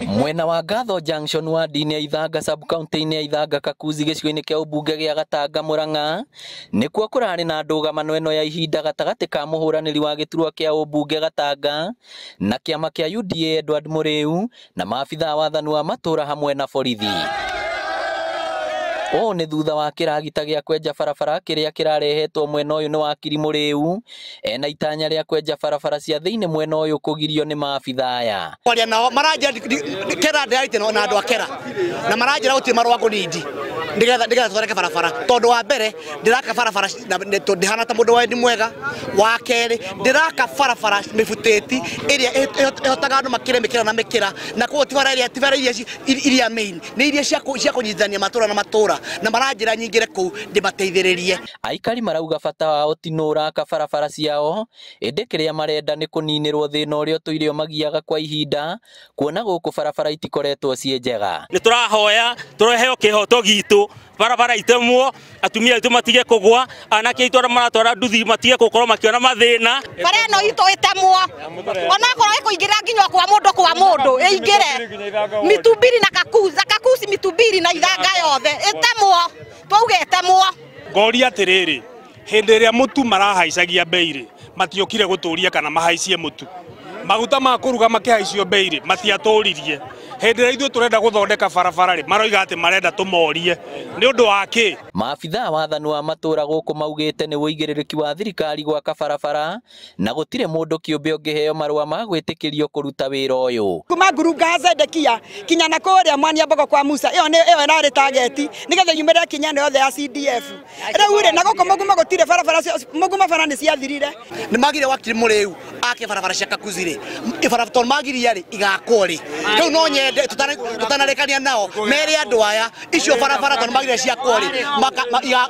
Mwena wa Ngatho Junction ward-inĩ ya Ithanga sub-county-inĩ ya Ithanga Kakuzi gĩcigo-inĩ kĩa ũmbunge gĩa Gatanga Murang'a nĩkuo kũrarĩ na ndũgamano ĩno ya ihinda gatagatĩ ka mũhũranĩri wa gĩturwa kĩa ũmbunge Gatanga na kĩama kĩa UDA Edward Muriu na maabithaa wathani wa matũra hamwe na borithi. Ũũ nĩ thutha wa kĩragita gĩa kwenja barabara kĩrĩa kĩrarehetwo mwena ũyũ nĩ wakiri Muriu ena itanya rĩa kwenja barabara cia thĩinĩ mwena ũyũ kũgirio nĩ maabithaa aya. Kwaria nao maranjĩra kera ndĩrarĩtie na andũ a kera na maranjĩra gũtirĩ marũa ngũnindi nĩgetha tũthondeke barabara tondũ wa mbere ndĩraka barabara ndĩhana ta mũndũ wa wendi mwega, wa kerĩ ndĩraka barabara mĩbutĩti ĩrĩa ĩhotaga andũ makĩre mĩkĩra na mĩkĩra na koguo ti bara iria iria main nĩ iria cia kũnyitithania matũra na matũra na maranjĩra nyingĩre kũu ndĩmateithĩrĩrie. Aikari marauga bata wao ti nũ ũraka barabara ciao ĩndĩ kĩrĩa marenda nĩ kũninĩrwo thĩna ũrĩa ũtũire ũmagiaga kwa ihinda kuona gũkũ barabara itikoretwo ciĩ njega. Nĩ tũrahoya tũreheo kĩhoto gitũ, barabara itemwo, atumia aitũ matige kũgwa, anake aitũ arĩa maratwara nduthi matige gũkorwo makĩona mathĩna. Bara ĩno itũ ĩtemwo onakorwo ĩkũingĩra nginya kwa mũndũ kwa mũndũ ĩingĩre Mitumbiri na Kakuzi, Kakuzi Mitumbiri na Ithanga yothe ĩtemwo, twauge ĩtemwo. Ngoria atĩrĩrĩ, hĩndĩ ĩrĩa mũtu marahaicagia bei rĩ, matiokire gũtũria kana mahaicie mũtu. Maguta ma kũruga makĩhaicio bei rĩ, matiatũririe. Hĩndĩ ĩrĩa ithuĩ tũrenda gũthondeka barabara rĩ, maroiga atĩ marenda tũmorie nĩ ũndũ wa kĩ? Maabithaa wathani wa matũra gũkũ maugĩte nĩ ũigĩrĩrĩki wa thirikari gwaka barabara na gũtirĩ mũndũ kĩũmbe ũngĩheo marũa ma gwĩtĩkĩrio kũruta wĩra ũyũ. Kuma ngurunga Zedekia kinya na kũrĩa Mwania Mbogo kwa Musa, ĩyo nĩ ĩyo ĩrarĩ target nĩgetha yumĩre kinya ĩno yothe ya CDF. Rĩu rĩ na gũkũ Mũgumo gũtirĩ barabara, Mũgumo bara nĩ ciathirire. Nĩ magire wakiri Muriu ake barabara cia Kakuzi rĩ, barabara tondũ magiria rĩ igakwo rĩ, rĩu no nyende tũtanarĩkania nao mere andũ aya icio barabara tondũ magiria ciakwo rĩ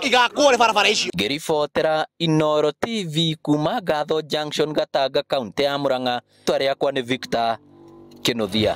igakwo rĩ barabara icio. Ngĩribotera Inooro TV kuma Ngatho Junction Gatanga kaunti ya Murang'a, rĩtwa rĩakwa nĩ Victor Kinuthia.